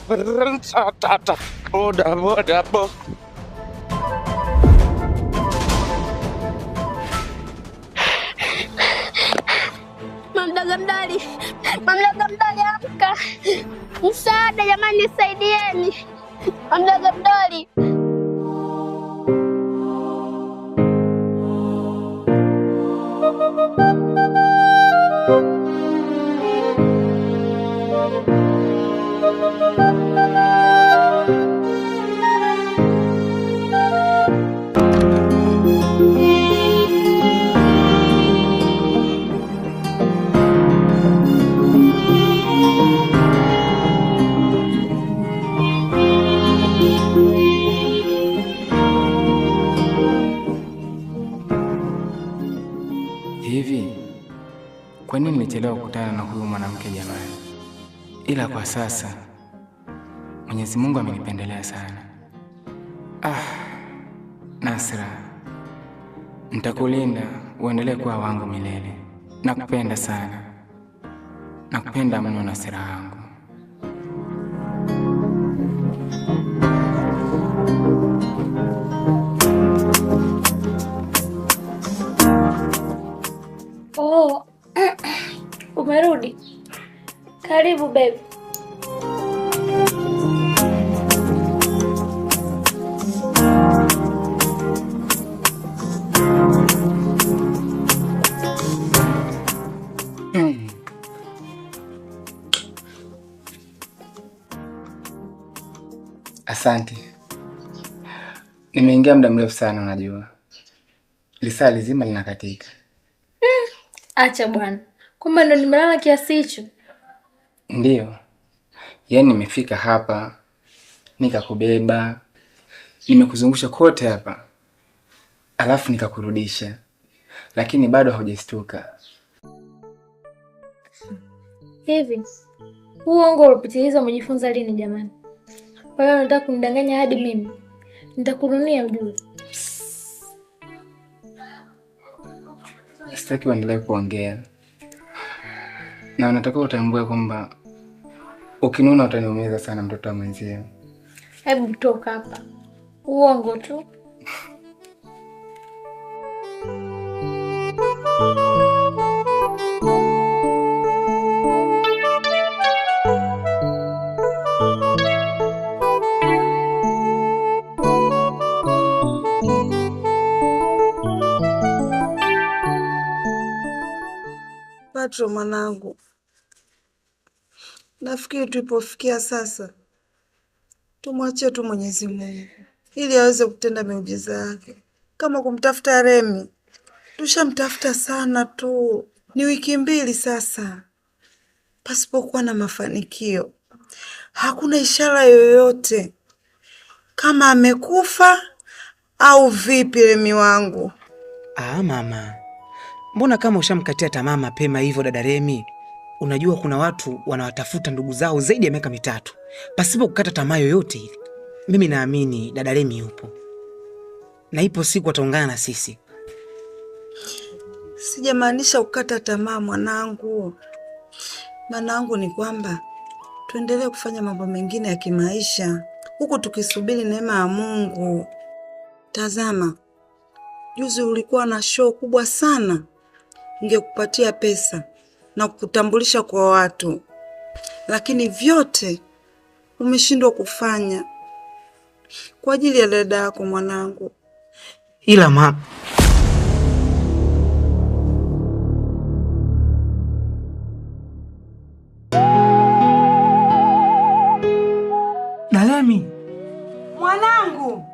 Boda boda bo. Mamdogo mdoli, mamdogo mdoli, amka! Msaada jamani, nisaidieni! Mamdogo mdoli. Hivi kwa nini nilichelewa kukutana na huyu mwanamke jamani? Ila kwa sasa Mwenyezi Mungu amenipendelea sana. Ah, Nasra, nitakulinda uendelee kuwa wangu milele. Nakupenda sana, nakupenda mno Nasra wangu. Oh, umerudi. Karibu babe. Asante. Nimeingia muda mrefu sana unajua. Lisaa lizima linakatika. Acha bwana, kumbe ndo nimelala kiasi hicho. Ndiyo. Yaani nimefika hapa, nikakubeba, nimekuzungusha kote hapa, alafu nikakurudisha, lakini bado haujastuka. Hivi huu uongo ulopitiliza umejifunza lini jamani? Kwa hiyo unataka kunidanganya hadi mimi? Nitakununia ujue. Sitaki uendelee kuongea, na unatakiwa utambue kwamba ukinuna utaniumiza sana, mtoto wa mwenzio. Hebu toka hapa, uongo tu. Petro mwanangu, nafikiri tulipofikia sasa tumwachie tu Mwenyezi Mungu ili aweze kutenda miujiza yake, kama kumtafuta Remi. Tushamtafuta sana tu, ni wiki mbili sasa pasipokuwa na mafanikio. Hakuna ishara yoyote kama amekufa au vipi. Remi wangu. Ah, mama, mbona kama ushamkatia tamaa mapema hivyo dada Remi? Unajua kuna watu wanawatafuta ndugu zao zaidi ya miaka 3 pasipo kukata tamaa yoyote ile. Mimi naamini dada Remi yupo na ipo siku ataungana na sisi. Sijamaanisha kukata tamaa mwanangu. Maana yangu ni kwamba tuendelee kufanya mambo mengine ya kimaisha huku tukisubiri neema ya Mungu. Tazama, juzi ulikuwa na show kubwa sana, ingekupatia pesa na kukutambulisha kwa watu, lakini vyote umeshindwa kufanya kwa ajili ya dada yako mwanangu. Ila ma Dalemi mwanangu,